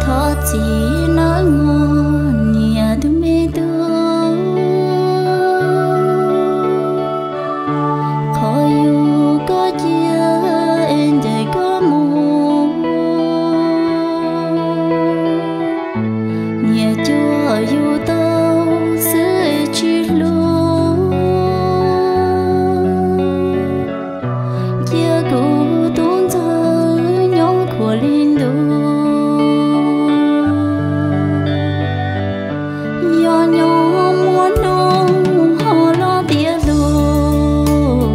Thov txim nawb mog niam tus me tub, qhov yug koj cia es ncaim koj mus. Niam cuag yug tau xwb tsis hlub, cia kuv tub ntxawg nyob khuam li ntuj. Yog nyob muaj hnub ho los tiav lug,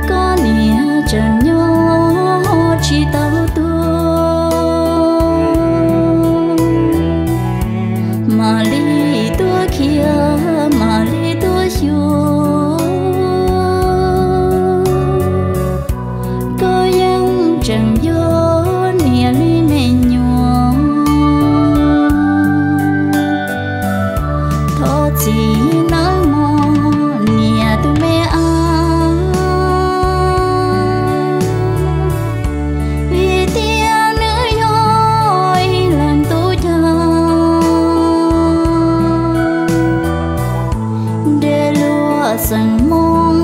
koj niam tseem nyob tsis tau tuag. Mam li tuaj khiav, mam li tuaj xyuas, koj yeej tseem yog niam li me nyuam. Thov txim nawb mog niam tus me ab, vim tias nws yog ib leeg tub cag, nres luag xeem Hmoob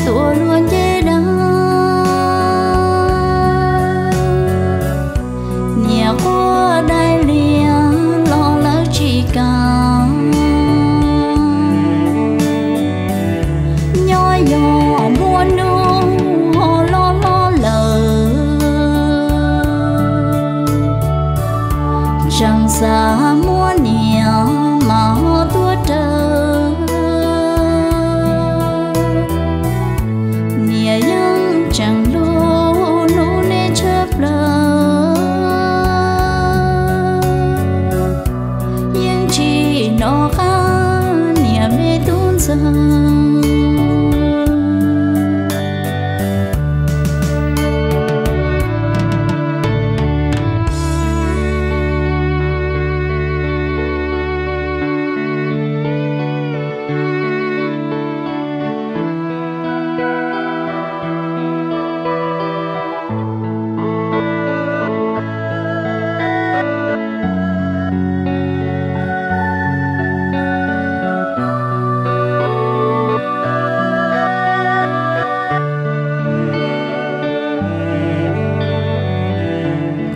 tuav luag ncej dag. Niam quaj dai lias los lawv tsis kam. Nyob yog muaj hnub ho loj hlob lawm, tseem xav muab niam mas ho tuaj raws. Niam yeej tseem hlub hlub nej tshaj plaws, yeej tsis hnov qab niam me tub ntxawg.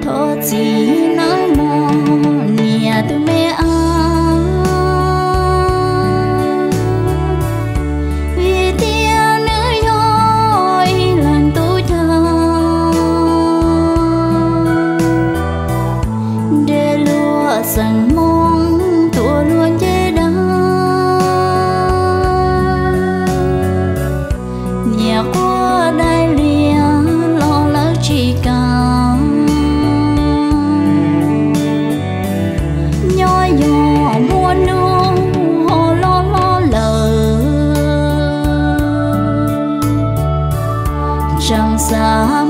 Thov txim nawb mog niam tus me ab, vim tias nws yog ib leeg tub cag, nres luag xeem Hmoob tuav luag ncej dag. Niam quaj dai lias los lawv tsis kam. Nyob yog muaj hnub ho loj hlob lawm, tseem xav